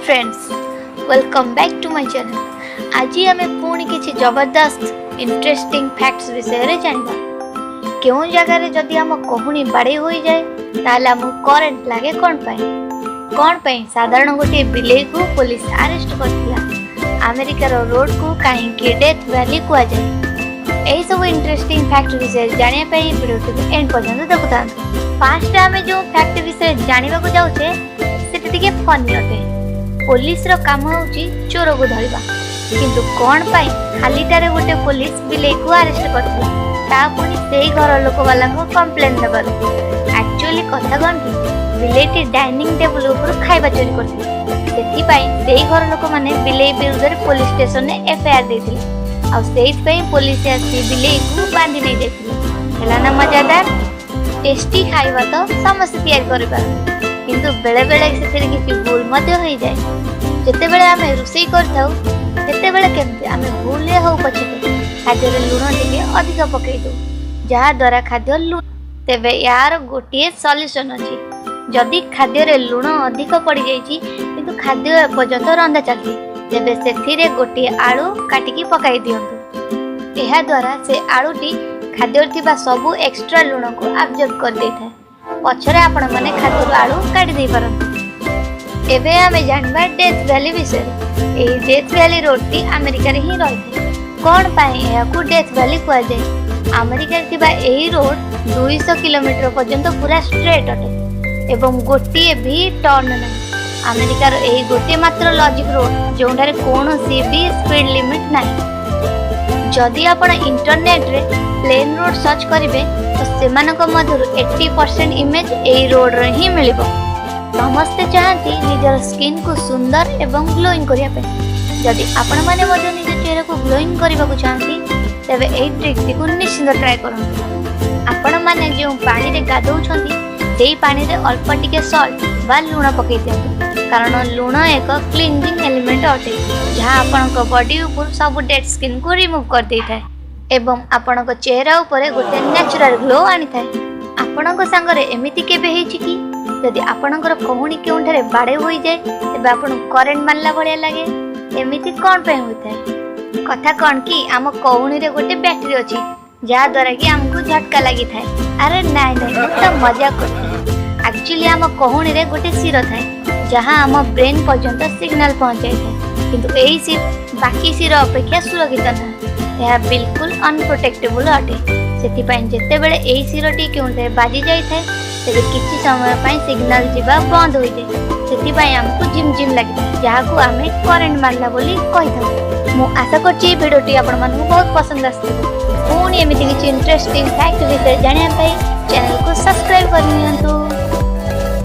Friends, welcome back to my channel. ଆଜି ଆମେ ପୁଣି କିଛି ଜବରଦସ୍ତ ଇଣ୍ଟରେଷ୍ଟିଂ ଫ୍ୟାକ୍ଟସ୍ ବିଷୟରେ ଜାଣିବା। କେଉଁ ଜାଗାରେ ଯଦି ଆମ କହୁଣି ବାଡ଼େଇ ହୋଇଯାଏ, ତାହେଲେ ଆମକୁ କରେଣ୍ଟ ଲାଗେ କ'ଣ ପାଇଁ? କ'ଣ ପାଇଁ ସାଧାରଣ ଗୋଟିଏ ବିଲେଇକୁ ପୋଲିସ ଆରେଷ୍ଟ କରିଥିଲା? ଆମେରିକାର ରୋଡକୁ କାହିଁକି ଡେଥ୍ ଭ୍ୟାଲି କୁହାଯାଏ? ଏହିସବୁ ଇଣ୍ଟରେଷ୍ଟିଂ ଫ୍ୟାକ୍ଟ ବିଷୟରେ ଜାଣିବା ପାଇଁ ଭିଡ଼ିଓଟିକୁ ଏଣ୍ଡ ପର୍ଯ୍ୟନ୍ତ ଦେଖୁଥାନ୍ତୁ। ଫାର୍ଷ୍ଟ ଆମେ ଯେଉଁ ଫ୍ୟାକ୍ଟ ବିଷୟରେ ଜାଣିବାକୁ ଯାଉଛେ, ସେଟା ଟିକେ ଫନି ଅଟେ। ପୋଲିସର କାମ ହେଉଛି ଚୋରକୁ ଧରିବା, କିନ୍ତୁ କ'ଣ ପାଇଁ ଖାଲିଟାରେ ଗୋଟେ ପୋଲିସ ବିଲେଇକୁ ଆରେଷ୍ଟ କରିଥିଲା, ତା ପୁଣି ସେଇ ଘର ଲୋକବାଲାଙ୍କ କମ୍ପ୍ଲେନ୍ ଦେବାରୁ? ଆକ୍ଚୁଆଲି କଥା କ'ଣ କି, ବିଲେଇଟି ଡାଇନିଂ ଟେବୁଲ ଉପରୁ ଖାଇବା ଚୋରି କରିଥିଲା। ସେଥିପାଇଁ ସେଇ ଘର ଲୋକମାନେ ବିଲେଇ ବିରୁଦ୍ଧରେ ପୋଲିସ ଷ୍ଟେସନରେ ଏଫଆଇଆର ଦେଇଥିଲେ ଆଉ ସେଇଥିପାଇଁ ପୋଲିସ ଆସି ବିଲେଇକୁ ବାନ୍ଧି ନେଇଯାଇଥିଲେ। ହେଲା ନା ମଜାଦାର? ଟେଷ୍ଟି ଖାଇବା ତ ସମସ୍ତେ ତିଆରି କରିପାରନ୍ତି, କିନ୍ତୁ ବେଳେବେଳେ ସେଥିରେ କିଛି ଭୁଲ ମଧ୍ୟ ହୋଇଯାଏ। ଯେତେବେଳେ ଆମେ ରୋଷେଇ କରିଥାଉ, ସେତେବେଳେ କେମିତି ଆମେ ଭୁଲରେ ହଉ ପଛକେ ଖାଦ୍ୟରେ ଲୁଣ ଟିକେ ଅଧିକ ପକାଇ ଦେଉ, ଯାହାଦ୍ୱାରା ଖାଦ୍ୟ ଲୁଣ। ତେବେ ଏହାର ଗୋଟିଏ ସଲ୍ୟୁସନ୍ ଅଛି। ଯଦି ଖାଦ୍ୟରେ ଲୁଣ ଅଧିକ ପଡ଼ିଯାଇଛି, କିନ୍ତୁ ଖାଦ୍ୟ ଏପର୍ଯ୍ୟନ୍ତ ରନ୍ଧା ଚାଲିଛି, ତେବେ ସେଥିରେ ଗୋଟିଏ ଆଳୁ କାଟିକି ପକାଇ ଦିଅନ୍ତୁ। ଏହାଦ୍ୱାରା ସେ ଆଳୁଟି ଖାଦ୍ୟରେ ଥିବା ସବୁ ଏକ୍ସଟ୍ରା ଲୁଣକୁ ଆବଜର୍ବ କରିଦେଇଥାଏ। ପଛରେ ଆପଣମାନେ ଖାଦ୍ୟରୁ ଆଳୁ କାଢ଼ି ଦେଇପାରନ୍ତି। ଏବେ ଆମେ ଜାଣିବା ଡେଥ୍ ଭ୍ୟାଲି ବିଷୟରେ। ଏହି ଡେଥ୍ ଭ୍ୟାଲି ରୋଡଟି ଆମେରିକାରେ ହିଁ ରହିଥାଏ। କ'ଣ ପାଇଁ ଏହାକୁ ଡେଥ୍ ଭ୍ୟାଲି କୁହାଯାଏ? ଆମେରିକାରେ ଥିବା ଏହି ରୋଡ 200 କିଲୋମିଟର ପର୍ଯ୍ୟନ୍ତ ପୁରା ଷ୍ଟ୍ରେଟ୍ ଅଟେ ଏବଂ ଗୋଟିଏ ବି ଟର୍ନ ନାହିଁ। ଆମେରିକାର ଏହି ଗୋଟିଏ ମାତ୍ର ଲଜିକ୍ ରୋଡ, ଯେଉଁଠାରେ କୌଣସି ବି ସ୍ପିଡ୍ ଲିମିଟ୍ ନାହିଁ। ଯଦି ଆପଣ ଇଣ୍ଟରନେଟରେ ପ୍ଲେନ୍ ରୋଡ ସର୍ଚ୍ଚ କରିବେ, ତ ସେମାନଙ୍କ ମଧ୍ୟରୁ 80% ଇମେଜ୍ ଏହି ରୋଡର ହିଁ ମିଳିବ। ସମସ୍ତେ ଚାହାନ୍ତି ନିଜର ସ୍କିନ୍କୁ ସୁନ୍ଦର ଏବଂ ଗ୍ଲୋଇଂ କରିବା ପାଇଁ। ଯଦି ଆପଣମାନେ ମଧ୍ୟ ନିଜ ଚେହେରାକୁ ଗ୍ଲୋଇଂ କରିବାକୁ ଚାହାନ୍ତି, ତେବେ ଏହି ଟ୍ରିକ୍ଟିକୁ ନିଶ୍ଚିନ୍ତ ଟ୍ରାଏ କରନ୍ତୁ। ଆପଣମାନେ ଯେଉଁ ପାଣିରେ ଗାଧଉଛନ୍ତି, ସେଇ ପାଣିରେ ଅଳ୍ପ ଟିକେ ସଲ୍ଟ ବା ଲୁଣ ପକାଇ ଦିଅନ୍ତୁ, କାରଣ ଲୁଣ ଏକ କ୍ଲିନଜିଂ ଏଲିମେଣ୍ଟ ଅଟେ, ଯାହା ଆପଣଙ୍କ ବଡି ଉପରୁ ସବୁ ଡେଡ୍ ସ୍କିନ୍କୁ ରିମୁଭ୍ କରିଦେଇଥାଏ ଏବଂ ଆପଣଙ୍କ ଚେହେରା ଉପରେ ଗୋଟେ ନ୍ୟାଚୁରାଲ ଗ୍ଲୋ ଆଣିଥାଏ। ଆପଣଙ୍କ ସାଙ୍ଗରେ ଏମିତି କେବେ ହେଇଛି କି, ଯଦି ଆପଣଙ୍କର କହୁଣି କେଉଁଠାରେ ବାଡ଼େଇ ହୋଇଯାଏ, ତେବେ ଆପଣଙ୍କୁ କରେଣ୍ଟ ମାରିଲା ଭଳିଆ ଲାଗେ? ଏମିତି କ'ଣ ପାଇଁ ହୋଇଥାଏ? କଥା କ'ଣ କି, ଆମ କହୁଣିରେ ଗୋଟେ ବ୍ୟାଟେରୀ ଅଛି, ଯାହାଦ୍ୱାରା କି ଆମକୁ ଝଟକା ଲାଗିଥାଏ। ଆରେ ନାଇଁ ନାଇଁ, ମୁଁ ତ ମଜା କରୁଥିଲି। ଆକ୍ଚୁଆଲି ଆମ କହୁଣିରେ ଗୋଟେ ଶିର ଥାଏ, ଯାହା ଆମ ବ୍ରେନ୍ ପର୍ଯ୍ୟନ୍ତ ସିଗ୍ନାଲ ପହଞ୍ଚାଇଥାଏ। କିନ୍ତୁ ଏହି ଶିର ବାକି ଶିର ଅପେକ୍ଷା ସୁରକ୍ଷିତ ନୁହେଁ। ଏହା ବିଲକୁଲ ଅନପ୍ରୋଟେକ୍ଟେବଲ୍ ଅଟେ। ସେଥିପାଇଁ ଯେତେବେଳେ ଏହି ଶିରଟି କେଉଁଠାରେ ବାଜି ଯାଇଥାଏ, ତେବେ କିଛି ସମୟ ପାଇଁ ସିଗ୍ନାଲ ଯିବା ବନ୍ଦ ହୋଇଯାଏ। ସେଥିପାଇଁ ଆମକୁ ଝିମ୍ ଝିମ୍ ଲାଗିଥାଏ, ଯାହାକୁ ଆମେ କରେଣ୍ଟ ମାରିଲା ବୋଲି କହିଥାଉ। ମୁଁ ଆଶା କରୁଛି ଏହି ଭିଡ଼ିଓଟି ଆପଣମାନଙ୍କୁ ବହୁତ ପସନ୍ଦ ଆସିଥିବ। ପୁଣି ଏମିତି କିଛି ଇଣ୍ଟରେଷ୍ଟିଂ ଫ୍ୟାକ୍ଟ ବିଷୟରେ ଜାଣିବା ପାଇଁ